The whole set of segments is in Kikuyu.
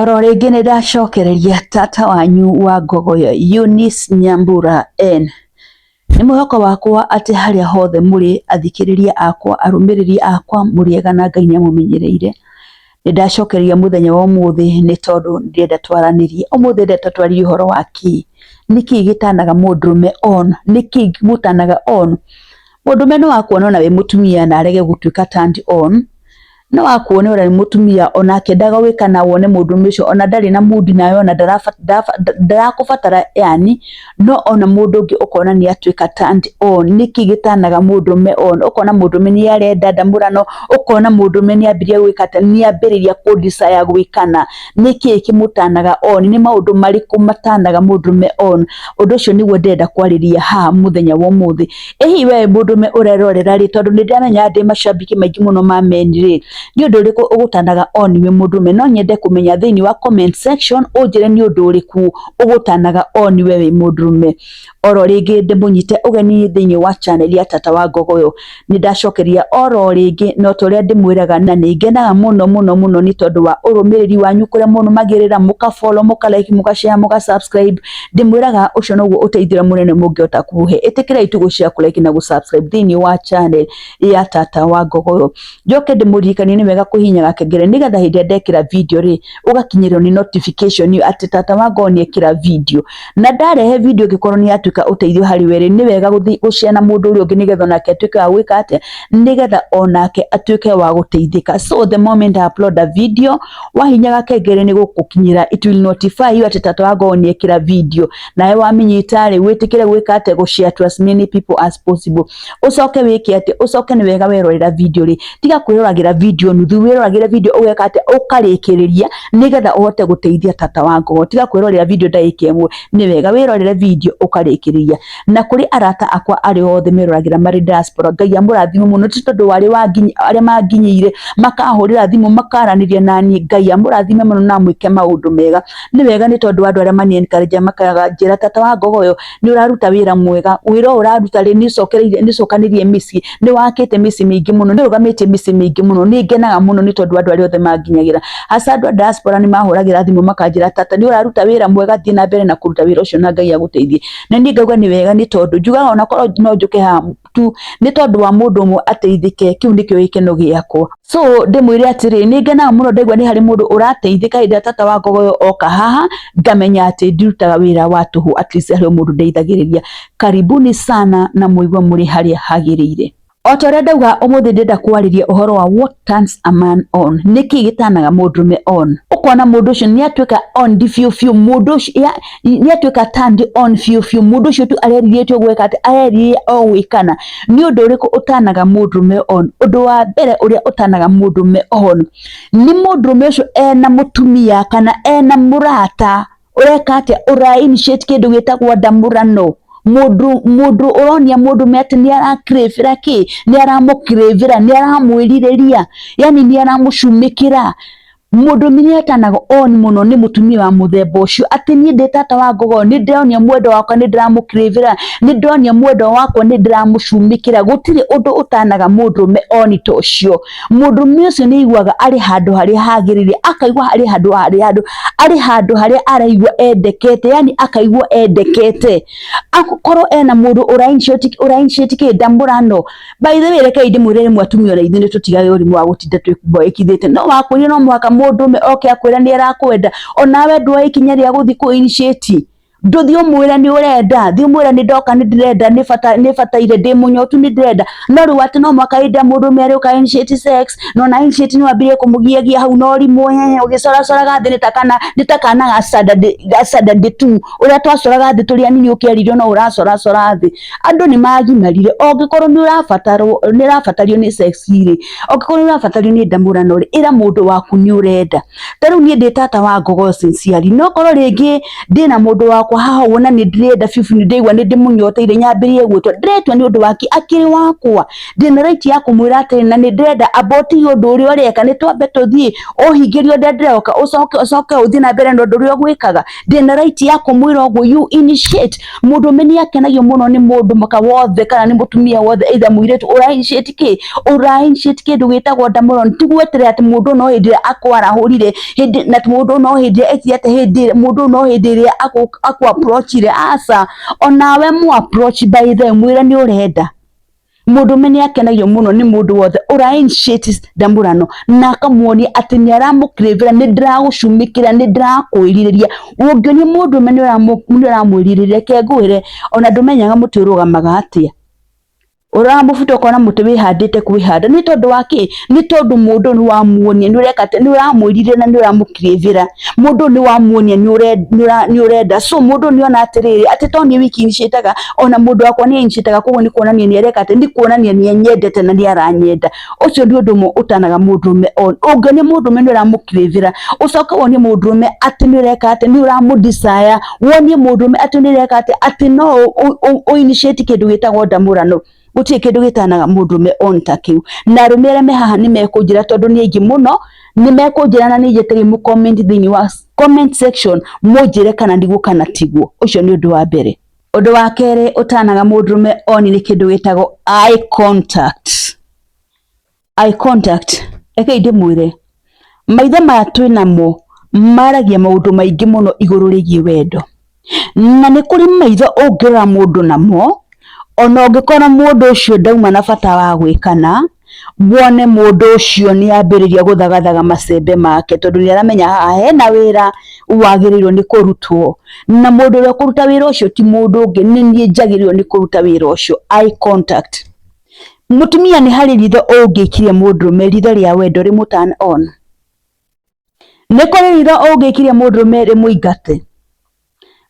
Oro rĩngĩ nĩ ndacokereria tata wanyu wa Ngogoyo Eunice Nyambura N. Nĩ mwĩhoko wakwa atĩ harĩa hothe mũrĩ athikĩrĩria akwa, arũmĩrĩri akwa mũrĩ ega na Ngai nĩ amũmenyereire. Nĩ ndacokereria mũthenya wa ũmũthĩ nĩ tondũ ndĩrenda twaranĩrie. Ũmũthĩ ndĩrenda twarĩrie ũhoro wa kĩ? Nĩkĩ gĩtanaga mũndũrũme on? Nĩkĩ gĩmũtanaga on? Mũndũrũme no akuone ona wĩ mũtumia na arege gũtuĩka turned on. No akuone ona nĩ mũtumia ona akĩendaga gwĩka na wone mũndũrũme ũcio ona ndarĩ na mood nawe ona ndarakũbatara yani, no ona mũndũ ũngĩ ũkona nĩ atuĩka turned on. Nĩkĩ gĩtanaga mũndũrũme on? Ũkona mũndũrũme nĩ arenda ndamũrano, ũkona mũndũrũme nĩ ambĩrĩria gwĩka atĩa, nĩ ambĩrĩria kũ desire gwĩkana. Nĩkĩ kĩmũtanaga on? Nĩ maũndũ marĩkũ matanaga mũndũrũme on? Ũndũ ũcio nĩguo ndĩrenda kwarĩria haha mũthenya wa ũmũthĩ. Ĩ hihi we mũndũrũme ũrerorera rĩ, tondũ nĩ ndĩramenya ndĩ macambĩki maingĩ mũno ma men rĩ, nĩ ũndũ ũrĩkũ ũgũtanaga on wĩ mũndũrũme? No nyende kũmenya thĩinĩ wa comment section ũnjĩre nĩ ũndũ ũrĩkũ ũgũtanaga on we wĩ mũndũrũme. Oro rĩngĩ ndĩmũnyite ũgeni thĩinĩ wa channel ya Tata wa Ngogoyo. Nĩ ndacokeria oro rĩngĩ no ta ũrĩa ndĩmwĩraga na nĩ ngenaga mũno mũno mũno nĩ tondũ wa ũrũmĩrĩri wanyu kũrĩa mũnũmagĩrĩra, mũka follow, mũka like, mũka share, mũka subscribe. Ndĩmwĩraga ũcio noguo ũteithio ũrĩa mũnene mũngĩhota kũhe. Ĩtĩkĩrai tu gũ share, kũ like na gũ subscribe thĩinĩ wa channel ya Tata wa Ngogoyo. Njoke ndĩmũririkanie nĩ wega kũhihinya gakengere nĩgetha hĩndĩ ĩrĩa ndekĩra video rĩ, ũgakinyĩrwo nĩ notification atĩ Tata wa Ngogoyo nĩ ekĩra video. Na ndarehe video ĩngĩkorwo nĩ yatuĩka ũteithio harĩ we rĩ, nĩ wega gũthiĩ gũ share na mũndũ ũrĩa ũngĩ nĩgetha onake atuĩke wa gwĩka atĩa, nĩgetha onake atuĩke wa gũteithĩka. So the moment I upload a video, wahihinya gakengere nĩ gũgũkinyĩra, it will notify you atĩ Tata wa Ngogoyo nĩ ekĩra video. Nawe wamĩnyita rĩ, wĩtĩkĩre gwĩka atĩa, gũ share to as many people as possible. Ũcoke wĩke atĩa, ũcoke nĩ wega werorera video rĩ, tiga kwĩroragĩra video nuthu, wĩroragĩre video ũgeka atĩa, ũkarĩkĩrĩria nĩgetha ũhote gũteithia Tata wa Ngogoyo. Tiga kwĩrorera video ndagĩka ĩmwe, nĩ wega wĩrorere video ũkarĩkĩrĩria. Na kũrĩ arata akwa arĩa othe meroragĩra marĩ diaspora, Ngai amũrathime mũno ti tondũ wa arĩa manginyĩire makahũrĩra thimũ makaranĩria naniĩ, Ngai amũrathime mũno na amwĩke maũndũ mega. Nĩ wega nĩ tondũ wa andũ arĩa mani encourage makanjĩra Tata wa Ngogoyo nĩ ũraruta wĩra mwega, wĩra ũyũ ũraruta rĩ, nĩ ũcokanĩrĩirie mĩciĩ, nĩ wakĩte mĩciĩ mĩingĩ mũno, nĩ ũrũgamĩtie mĩciĩ mĩingĩ mũno. Nĩ ngenaga mũno nĩ tondũ wa andũ arĩa othe manginyagĩra. Hasa andũ a diaspora nĩ mahũragĩra thimũ makanjĩra Tata nĩ ũraruta wĩra mwega, thiĩ na mbere na kũruta wĩra ũcio na Ngai agũteithie. Na niĩ ngauga nĩ wega nĩ tondũ njugaga onakorwo no njũke haha tu nĩ tondũ wa mũndũ ũmwe ateithĩke, kĩu nĩkĩo gĩkeno gĩakwa. So ndĩmwĩre atĩrĩ, nĩ ngenaga mũno ndaigua nĩ harĩ mũndũ ũrateithĩka hĩndĩ ĩrĩa Tata wa Ngogoyo oka haha, ngamenya atĩ ndirutaga wĩra wa tũhũ, at least harĩ o mũndũ ndeithagĩrĩria. Karibuni sana na mũigue mũrĩ harĩa hagĩrĩire. O ta ũrĩa ndauga ũmũthĩ ndĩrenda kwarĩria ũhoro wa what turns a man on. Nĩkĩ gĩtanaga mũndũrũme on? Ũkona mũndũ ũcio nĩ atuĩka on biũ biũ, mũndũ ũcio nĩ atuĩka turned on biũ biũ, mũndũ ũcio tu arerirĩtie gwĩka atĩ, arerirĩria o gwĩkana. Nĩ ũndũ ũrĩkũ ũtanaga mũndũrũme on? Ũndũ wa mbere ũrĩa ũtanaga mũndũrũme on nĩ mũndũrũme ũcio ena mũtumia kana ena mũrata ũreka atĩa, ũra initiate kĩndũ gĩtagwo ndamũrano. Mũndũ ũronia mũndũrũme atĩ nĩ arakĩrĩbĩra kĩ, nĩ aramũkĩrĩbĩra, nĩ aramwĩrirĩria, yani nĩ aramũcumĩkĩra. Mũndũrũme nĩ atanaga on mũno nĩ mũtumia wa mũthemba ũcio, atĩ niĩ ndĩ Tata wa Ngogoyo nĩ ndĩronia mwendwa wakwa nĩ ndĩramũkĩrĩbĩra, nĩ ndĩronia mwendwa wakwa nĩ ndĩramũcumĩkĩra. Gũtirĩ ũndũ ũtanaga mũndũrũme on ta ũcio. Mũndũrũme ũcio nĩ aiguaga arĩ handũ harĩa hagĩrĩire, akaigua arĩ handũ harĩa arĩ handũ harĩa araigua endekete, yani akaigua endekete. Akorwo ena mũndũ ũra initiate kĩ ndamũrano. By the way, rekei ndĩmwĩre rĩmwe atumia ona ithuĩ nĩ tũtigage ũrimũ wa gũtinda twĩmboekithĩte. No wakwĩrire no mũhaka mũndũrũme oke akwĩre nĩ arakwenda, onawe ndwoe ikinya rĩa gũthiĩ kũ initiate. Ndũthiĩ ũmwĩre nĩ ũrenda, thiĩ ũmwĩre nĩ ndoka nĩ ndĩrenda, nĩ bataire, ndĩ mũnyotu nĩ ndĩrenda. No rĩu atĩ no mũhaka hĩndĩ ĩrĩa mũndũrũme arĩũka initiate sex, na ona initiate nĩ wambĩrĩrie kũmũgiagia hau na ũrimũ, ũgĩcoracoraga thĩ nĩ ta kana ga standard two, ũrĩa twacoraga thĩ tũrĩ anini ũkĩaririo no ũracoracora thĩ. Andũ nĩ magimarire, ũngĩkorwo nĩ ũrabatarwo, nĩ ũrabatario nĩ sex rĩ, ũngĩkorwo nĩ ũrabatario nĩ ndamũrano rĩ, ĩra mũndũ waku nĩ ũrenda. Ta rĩu niĩ ndĩ Tata wa Ngogoyo sincerely, no korwo rĩngĩ ndĩna mũndũ wakwa wakwa haha ũguo na nĩ ndĩrenda biũ biũ, nĩ ndĩraigua nĩ ndĩmũnyoteire nyambĩrĩrie gwĩtua. Ndĩretua nĩ ũndũ wa kĩ? Akĩrĩ wakwa, ndĩna right ya kũmwĩra atĩrĩ na nĩ ndĩrenda amba ũtige ũndũ ũrĩa ũreka, nĩ twambe tũthiĩ ũhingĩrie ũrĩa ndĩroka, ũcoke ũcoke ũthiĩ na mbere na ũndũ ũrĩa ũgwĩkaga. Ndĩna right ya kũmwĩra ũguo, you initiate. Mũndũrũme nĩ akenagio mũno nĩ mũndũ mũka wothe kana nĩ mũtumia wothe either mũirĩtu ũra initiate kĩ, ũra initiate kĩndũ gĩtagwo ndamũrano. Ti gweterera atĩ mũndũ no hĩndĩ ĩrĩa akwarahũrire, hĩndĩ na mũndũ no hĩndĩ ĩrĩa ekire atĩ, hĩndĩ mũndũ no hĩndĩ ĩrĩa akũ approach ire, aca. Onawe mũ approach by the way, mwĩre nĩ ũrenda. Mũndũrũme nĩ akenagio mũno nĩ mũndũ wothe ũra initiate ndamũrano na akamuonia atĩ nĩ aramũcravĩra, nĩ ndĩragũcumĩkĩra, nĩ ndĩrakwĩrirĩria. Ũngĩonia mũndũrũme nĩ ũramwĩrirĩria, reke ngwĩre ona ndũmenyaga mũtĩ ũrũgamaga atĩa. Ũroraga mũbuto ũkona mũtĩ wĩhandĩte kwĩhanda. Nĩ tondũ wa kĩ? Nĩ tondũ mũndũ ũyũ nĩ wamuonia nĩ ũreka atĩa, nĩ ũramwĩrirĩria na nĩ ũramũcravĩra. Mũndũ ũyũ nĩ wamuonia nĩ ũrenda. So mũndũ ũyũ nĩ ona atĩrĩrĩ, atĩ to niĩ wiki initiate ona mũndũ wakwa nĩ initiate koguo nĩ kuonania nĩ areka atĩa, nĩ kuonania nĩ anyendete na nĩ aranyenda. Ũcio nĩ ũndũ ũmwe ũtanaga mũndũrũme. Ũngĩonia mũndũrũme nĩ ũramũcravĩra, ũcoke wonie mũndũrũme atĩ nĩ ũreka atĩa, nĩ ũramũ desire, wonie mũndũrũme atĩ nĩ ũreka atĩa, atĩ no ũ initiate kĩndũ gĩtagwo ndamũrano. Gũtirĩ kĩndũ gĩtanaga mũndũrũme on ta kĩu. Na arũme arĩa me haha nĩ mekũnjĩra tondũ nĩ aingĩ mũno, nĩ mekũnjĩra na nĩ njetereire mũ comment thĩinĩ wa comment section mũnjĩre kana nĩguo kana tiguo. Ũcio nĩ ũndũ wa mbere. Ũndũ wa kerĩ ũtanaga mũndũrũme on nĩ kĩndũ gĩtagwo eye contact. Eye contact, rekei ndĩmwĩre, maitho maya twĩnamo maragia maũndũ maingĩ mũno igũrũ rĩgiĩ wendo. Na nĩ kũrĩ maitho ũngĩrora mũndũ namo, ona ũngĩkora mũndũ ũcio ndauma na bata wa gwĩkana, wone mũndũ ũcio nĩ ambĩrĩria gũthagathaga macembe make tondũ nĩ aramenya haha hena wĩra wagĩrĩirwo nĩ kũrutwo. Na mũndũ ũrĩa ũkũruta wĩra ũcio ti mũndũ ũngĩ, nĩ niĩ njagĩrĩirwo nĩ kũruta wĩra ũcio. Eye contact. Mũtumia nĩ harĩ ritho ũngĩikirie mũndũrũme, ritho rĩa wendo rĩmũ turn on. Nĩ kũrĩ ritho ũngĩikirie mũndũrũme rĩmũingate.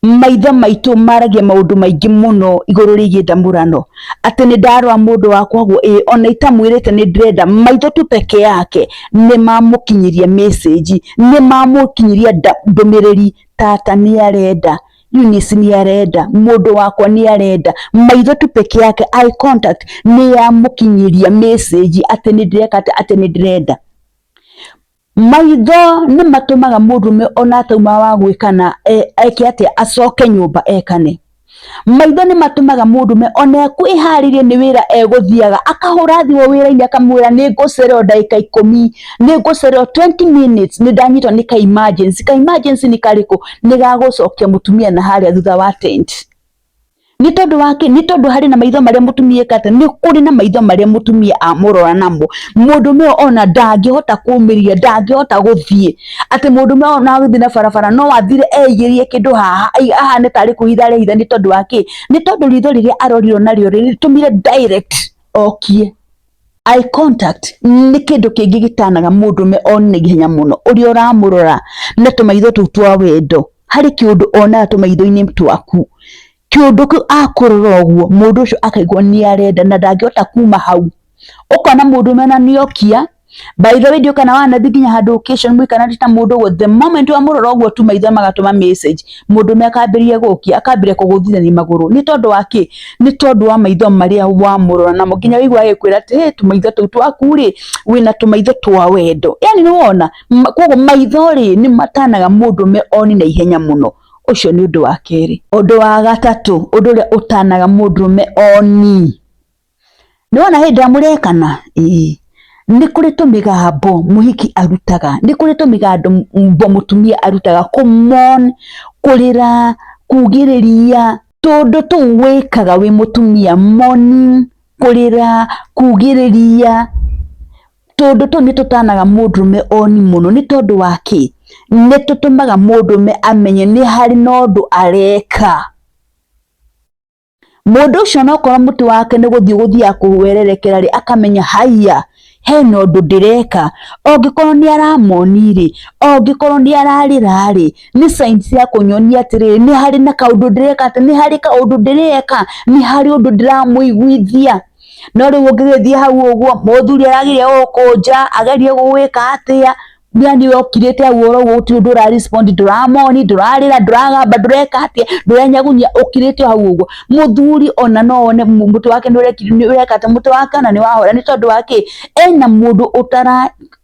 Maitho maitũ maragia maũndũ maingĩ mũno igũrũ rĩgiĩ ndamũrano. Atĩ nĩ ndarora mũndũ wakwa ũguo ĩ ona itamwĩrĩte nĩ ndĩrenda, maitho tu peke yake nĩ mamũkinyĩria message, nĩ mamũkinyĩria ndũmĩrĩri, tata nĩ arenda, Eunice nĩ arenda, mũndũ wakwa nĩ arenda. Maitho tu peke yake, eye contact nĩ yamũkinyĩria message atĩ nĩ ndĩreka atĩ, atĩ nĩ ndĩrenda. Maitho nĩ matũmaga mũndũrũme ona atauma wa gwĩkana eke atĩa, acoke nyũmba ekane. Maitho nĩ matũmaga mũndũrũme ona ekwĩharĩria nĩ wĩra egũthiaga, akahũra thimũ wĩra-inĩ akamwĩra nĩ ngũcererwo ndagĩka ikũmi, nĩ ngũcererwo 20 minutes, nĩ ndanyitwo nĩ ka emergency. Ka emergency nĩ karĩkũ? Nĩ ga gũcokia mũtumia na harĩa thutha wa tent. Nĩ tondũ wa kĩ? Nĩ tondũ harĩ na maitho marĩa mũtumia eka atĩa? Nĩ kũrĩ na maitho marĩa mũtumia amũrora namo. Mũndũrũme ũyũ ona ndangĩhota kũmĩrĩria, ndangĩhota gũthiĩ. Atĩ mũndũrũme ona agĩthiĩ na barabara no athire eigĩrie kĩndũ haha, ahane tarĩ kwĩhitha arehitha nĩ tondũ wa kĩ? Nĩ tondũ ritho rĩrĩa arorirwo narĩo rĩtũmire direct okie. Eye contact nĩ kĩndũ kĩngĩ gĩtanaga mũndũrũme one na ihenya mũno. Ũrĩa ũramũrora na tũmaitho tũu twa wendo, harĩ kĩũndũ onaga tũmaitho-inĩ twaku. Kĩũndũ kĩu akũrora ũguo, mũndũ ũcio akaigua nĩ arenda na ndangĩhota kuma hau. Ũkona mũndũrũme ona nĩ okia, by the way ndiũĩ kana wanathiĩ nginya handũ occasion mũikaranĩtie na mũndũ ũguo, the moment wamũrora ũguo tu maitho magatũma message, mũndũrũme akambĩrĩria gũkia, akambĩrĩria kũgũthithania magũrũ. Nĩ tondũ wa kĩ? Nĩ tondũ wa maitho marĩa wamũrora namo. Nginya ũigua agĩkwĩra atĩ hĩ tũmaitho tũu twaku rĩ, wĩna tũmaitho twa wendo. Yani nĩ wona? Koguo maitho rĩ, nĩ matanaga mũndũrũme one na ihenya mũno. Ũcio nĩ ũndũ wa kerĩ. Ũndũ wa gatatũ, ũndũ ũrĩa ũtanaga mũndũrũme oni, nĩ wona hĩndĩ ĩrĩa mũrekana, ĩĩ, nĩ kũrĩ tũmĩgambo mũhiki arutaga, nĩ kũrĩ tũmĩgambo mũtumia arutaga, kũ moan, kũrĩra, kugĩrĩria, tũndũ tũu wĩkaga wĩ mũtumia, moaning, kũrĩra, kugĩrĩria, tũndũ tũu nĩ tũtanaga mũndũrũme oni mũno. Nĩ tondũ wa kĩ? Nĩ tũtũmaga mũndũrũme amenye nĩ harĩ na ũndũ areka. Mũndũ ũcio onokorwo mũtĩ wake nĩ gũthiĩ gũthiaga kũwererekera rĩ, akamenya haiya hena ũndũ ndĩreka. Angĩkorwo nĩ aramoni rĩ, angĩkorwo nĩ ararĩra rĩ, nĩ signs cia kũnyonia atĩrĩrĩ, nĩ harĩ na kaũndũ ndĩreka atĩ, nĩ harĩ kaũndũ ndĩreka, nĩ harĩ ũndũ ndĩramũiguithia. No rĩu ũngĩgĩthiĩ hau ũguo, mũthuri arageria gũgũkũnja, agerie gũgwĩka atĩa, Yani we ũkirĩte hau oro ũguo, gũtirĩ ũndũ ũra respond, ndũramoni, ndũrarĩra, ndũragamba, ndũreka atĩa, ndũrenyagunyia, ũkirĩte o hau ũguo. Mũthuri ona no one mũtwe wake nĩ ũreka atĩa, mũtwe wake ona nĩ wahora nĩ tondũ wa kĩ? Ena mũndũ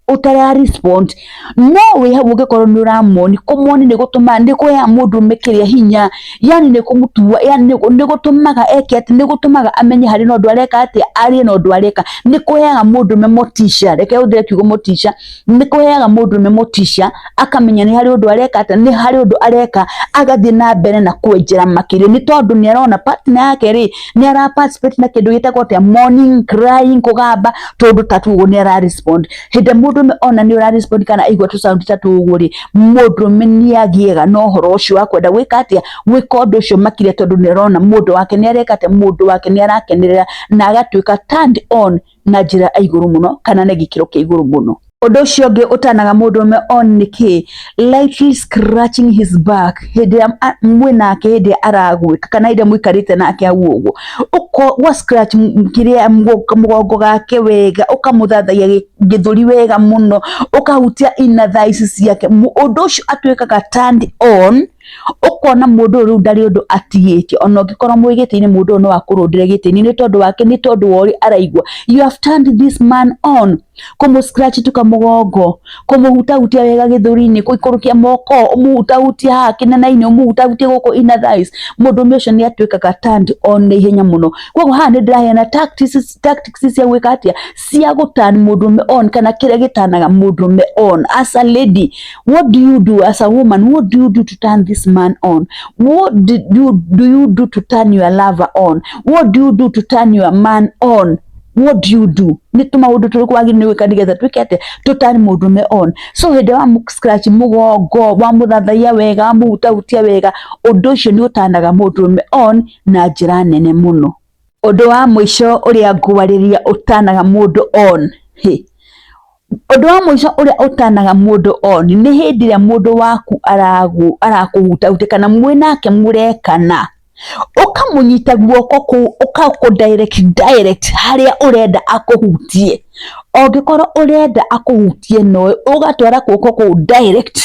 ũtara respond. No wĩ hau ũngĩkorwo nĩ ũramoni, kũmoni nĩ gũtũmaga, nĩ kũheaga mũndũrũme kĩrĩa hinya, yani nĩ kũmũtua, yani nĩ gũtũmaga eke atĩ, nĩ gũtũmaga amenye harĩ na ũndũ areka atĩa, arĩ na ũndũ areka. Nĩ kũheaga mũndũrũme motisha, reke hũthĩre kiugo motisha, nĩ kũheaga mũndũrũme motisha, akamenya nĩ harĩ ũndũ areka atĩa, nĩ harĩ ũndũ areka, agathiĩ na mbere na kwenjera makĩria, nĩ tondũ nĩ arona partner yake rĩ, nĩ ara participate na kĩndũ gĩtagwo atĩa, moaning, crying, kũgamba, tũndũ ta tũu ũguo nĩ ara respond. Hĩndĩ ĩrĩa mũndũrũme ona nĩ ũra respond kana aigua tũ sound ta tũu ũguo rĩ, mũndũrũme nĩ agĩaga na ũhoro ũcio wa kwenda gwĩka atĩa, gwĩka ũndũ ũcio makĩria, tondũ nĩ arona mũndũ wake nĩ areka atĩa, mũndũ wake nĩ arakenerera na agatuĩka turned on na njĩra ya igũrũ mũno kana na gĩkĩro kĩa igũrũ mũno. Ũndũ ũcio ũngĩ ũtanaga mũndũrũme on nĩ kĩ? Lightly scratching his back hĩndĩ ĩrĩa mwĩ nake, hĩndĩ ĩrĩa aragwĩka kana hĩndĩ ĩrĩa mũikarĩte nake hau ũguo, wa scratch kĩrĩa mũgongo gake wega, ũkamũthathaia gĩthũri wega mũno, ũkahutia inner thighs ciake, ũndũ ũcio atuĩkaga turned on. Ũkona mũndũ ũyũ rĩu ndarĩ ũndũ atigĩtie, ona ũngĩkorwo mwĩ gĩtĩ-inĩ, mũndũ ũyũ no akũrũndĩre gĩtĩ-inĩ nĩ tondũ wake, nĩ tondũ wa ũrĩa araigua. You have turned this man on. Kũmũ scratch tu kamũgongo, kũmũhutahutia wega gĩthũri-inĩ, gũikũrũkia moko, ũmũhutahutie haha kĩnana-inĩ, ũmũhutahutie gũkũ inner thighs, mũndũrũme ũcio nĩ atuĩkaga turned on na ihenya mũno. Koguo haha nĩ ndĩraheana tactics cia gwĩka atĩa, cia gũ turn mũndũrũme on, kana kĩrĩa gĩtanaga mũndũrũme on. As a lady, what do you do? As a woman, what do you do to turn this man on? What do you do to turn your lover on? What do you do to turn your man on? What do you do? Nĩ tũmaũndũ tũrĩkũ wagĩrĩirwo nĩ gwĩka nĩgetha twĩke atĩa, tũ turn mũndũrũme on? So hĩndĩ ĩrĩa wamũ scratch mũgongo, wamũthathaiya wega, wamũhutahutia wega, ũndũ ũcio nĩ ũtanaga mũndũrũme on na njĩra nene mũno. Ũndũ wa mũico ũrĩa ngwarĩria ũtanaga mũndũ on, ũndũ wa mũico ũrĩa ũtanaga mũndũ on nĩ hĩndĩ ĩrĩa mũndũ waku arakũhutahutia kana mwĩ nake mũrekana, ũkamũnyita guoko kũu, ũgakũ direct harĩa ũrenda akũhutie. Ũngĩkorwo ũrenda akũhutie noĩ, ũgatwara guoko kũu direct.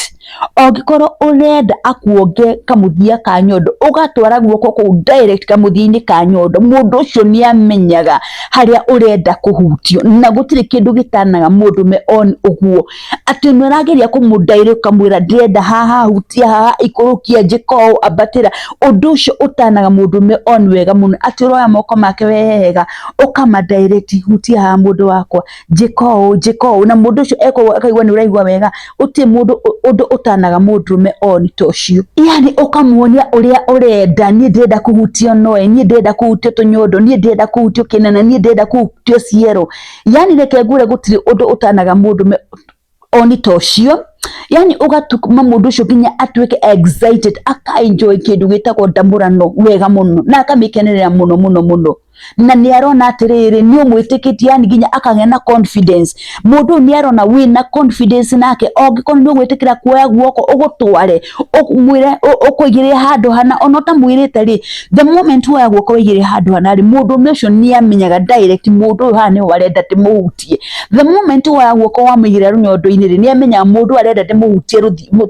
Ũngĩkorwo ũrenda akuonge kamũthia ka nyondo, ũgatwara guoko kũu direct kamũthia-inĩ ka nyondo. Mũndũ ũcio nĩ amenyaga harĩa ũrenda kũhutio, na gũtirĩ kĩndũ gĩtanaga mũndũrũme on ũguo, atĩ nĩ ũrageria kũmũ direct, ũkamwĩra ndĩrenda haha, hutia haha, ikũrũkia, njĩka ũũ, ambatĩra. Ũndũ ũcio ũtanaga mũndũrũme on wega mũno, atĩ ũroya moko make wega ũkama direct, hutia haha mũndũ wakwa, njĩka ũũ, njĩka ũũ, na mũndũ ũcio ekũigua akaigua nĩ ũraigua wega. Gũtirĩ mũndũ ũndũ ũtanaga mũndũrũme on ta ũcio. Yani ũkamuonia ũrĩa ũrenda, niĩ ndĩrenda kũhutio noe, niĩ ndĩrenda kũhutio tũnyondo, niĩ ndĩrenda kũhutio kĩnana, niĩ ndĩrenda kũhutio ciero. Yani reke ngwĩre, gũtirĩ ũndũ ũtanaga mũndũrũme on ta ũcio. Yani ũgatũma mũndũ ũcio nginya atuĩke excited, aka enjoy kĩndũ gĩtagwo ndamũrano wega mũno, na akamĩkenerera mũno mũno mũno, na nĩ arona atĩrĩrĩ, nĩ ũmwĩtĩkĩtie, yani nginya akagĩa na confidence. Mũndũ ũyũ nĩ arona wĩna confidence nake, angĩkorwo nĩ ũgwĩtĩkĩra kuoya guoko ũgũtware, ũmwĩre ũkũigĩrĩre handũ hana, ona ũtamwĩrĩte rĩ, the moment woya guoko waigĩrĩre handũ hana rĩ, mũndũ ũcio nĩ amenyaga direct mũndũ ũyũ haha nĩho arenda ndĩmũhutie. The moment woya guoko wamũigĩrĩra rũnyondo-inĩ rĩ, nĩ amenyaga mũndũ ũyũ arenda ndĩmũhutie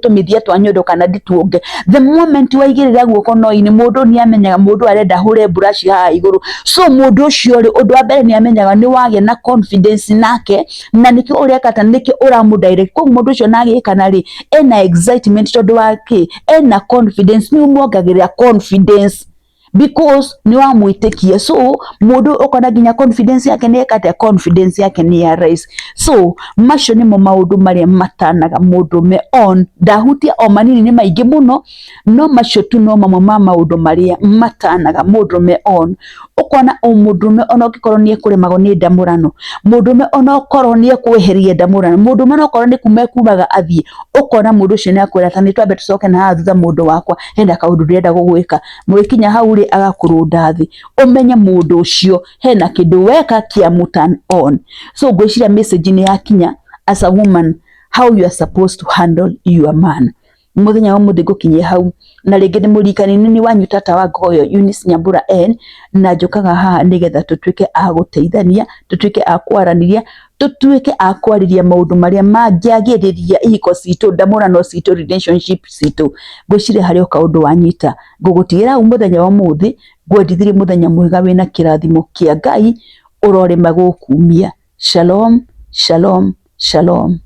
tũmĩthia twa nyondo kana ndĩtuonge. The moment waigĩrĩra guoko no-inĩ, mũndũ nĩ amenyaga mũndũ ũyũ arenda hũre brush haha igũrũ. So mũndũ ũcio rĩ, ũndũ wa mbere nĩ amenyaga nĩ wagĩa na confidence nake, na nĩkĩo ũreka ta nĩkĩo ũramũ direct. Koguo mũndũ ũcio na agĩkana rĩ, ena excitement, tondũ wa kĩ? Ena confidence, nĩ ũmuongagĩrĩra confidence because nĩ wamwĩtĩkia. So mũndũ ũkona nginya confidence yake nĩ eka atĩa? Confidence yake nĩ ya rise. So macio nĩmo maũndũ marĩa matanaga mũndũrũme on. Ndahutia o manini, nĩ maingĩ mũno, no macio tu no mamwe ma maũndũ marĩa matanaga mũndũrũme on. Ũkona o mũndũrũme ona ũngĩkorwo nĩ ekũremagwo nĩ ndamũrano, mũndũrũme ona okorwo nĩ ekweheria ndamũrano, mũndũrũme ona okorwo nĩ kuma ekumaga athiĩ, ũkona mũndũ ũcio nĩ akwĩra, ta nĩ twambe tũcoke na haha thutha, mũndũ wakwa, hena kaũndũ ndĩrenda gũgwĩka. Mũgĩkinya hau rĩ, agakũrũnda thĩ, ũmenye mũndũ ũcio hena kĩndũ weka kĩa mũ turn on. So ngwĩciria message nĩ yakinya, as a woman, how you are supposed to handle your man. Mũthenya wa mũthĩ ngũkinyia hau, na rĩngĩ nĩ mũririkani nĩ wanyu tata wa Ngogoyo, Eunice Nyambura N, na njũkaga haha nĩgetha tũtuĩke a gũteithania, tũtuĩke a kwaranĩria. Tũtuĩke a kwarĩria maũndũ marĩa mangĩagĩrĩria ihiko citũ, ndamũrano citũ, relationship citũ. Ngwĩciria harĩ o kaũndũ wanyita. Ngũgũtigĩra hau mũthenya wa ũmũthĩ, ngwendithirie mũthenya mwega wĩna kĩrathimo kĩa Ngai ũrorĩma gũkumia. Shalom, shalom, shalom.